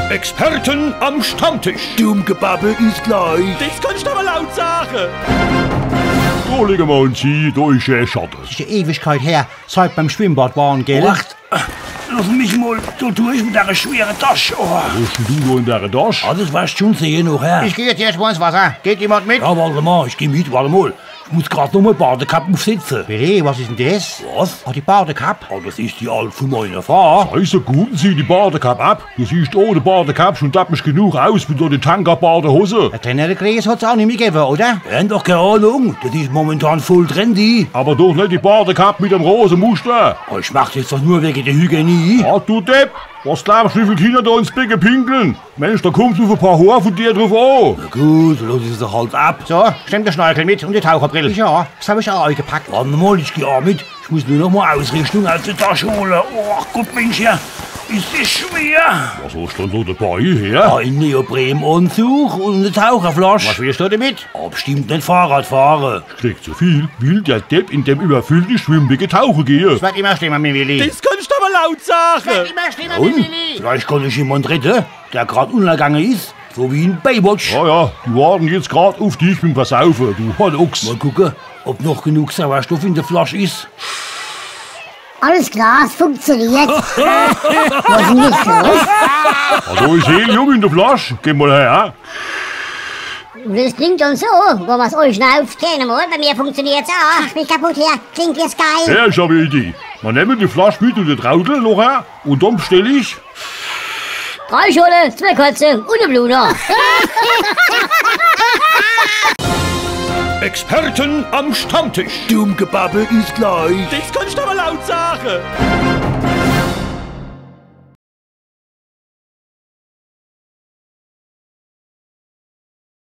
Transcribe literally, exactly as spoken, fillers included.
Experten am Stammtisch. Dumm Gebabbel is gleich. Des kannsch awwer laut sage. Do liege mer uns hie, do is schee Schatte. Des is e Ewigkeit her, seit mer beim Schwimmbad waren, gell? Wacht, loss mich mol do durch mit dere schwere Tasch. Oh. Was hoscht dann du do in dere Tasch? Ah, des wersch schun sehe nochher. Ich geh jetzt erscht mol ins Wasser. Geht jemand mit? Ja, wart mol, ich geh mit, wart mol. Ich muss grad noch mei Badekapp ufsetze. Willi, was is dann des? Was? Ah, die Badekapp? Ah, des is die alt vun meiner Fraa. Scheiße, gut, zieh die Badekapp ab. Du siehsch ohne Badekapp schun dappisch genug aus mit so de Tanga-Badehose. E Trainerkreis hot's aa nimmi gewwe, oder? Ihr hän doch kee Ahnung, des is momentan voll trendy. Awwer doch net die Badekapp mit dem rose Muster. Ah, ich mach des doch nur wege de Hygiene. Ah, du Depp, was glaabsch, wie viel Kinner do ins Becke pinkle? Mensch, do kummt's uf e paar Hoor vun dir druf aa. Na gut, loss ich se halt ab. So, nimm de Schnorchel mit un die Taucherbrill. Ja, des hab ich aa eigepackt. Wart mol, ich geh aa mit. Ich muss nur noch mol Ausrischtung aus de Tasch hole. Oh Gott, Mensch, ja, is des schwer. Was hoscht dann do debei, her? Ah, en Neoprenanzug un e Taucherflasch. Was willsch du demit? Ah, bestimmt net Fahrrad fahre. Ich krieg zu viel. Will der Depp in dem iwwerfüllte Schwimmbecke tauche gehe. Des werd immer schlimmer, mei Willi. Des kannsch awwer laut sage. Des werd immer schlimmer, mei Willi. Vielleicht kann ich jemand rette, der grad unnergange is. So wie in Baywatch. Ja, ja, die warte jetzt grad uf dich mit em Versaufe, du Hornochs. Mol gucke, ob noch genug Sauerstoff in de Flasch is. Alles klar, es funktioniert. Was is dann des los? Ah, do is Helium in de Flasch. Geh mol her. Des klingt schun so, wo was euch schnauft. Kee Ahnung, bei mir funktioniert's aa. Mach mich kaputt hier, klingt des geil. Ja, ich hab e Idee. Mer nemme die Flasch mit un de Trautel noch her un dann bestell ich Drei Schorle, zwee Korze un e Bluna. Experten am Stammtisch. Dumm Gebabbel is gleich. Des kannsch awwer laut sage.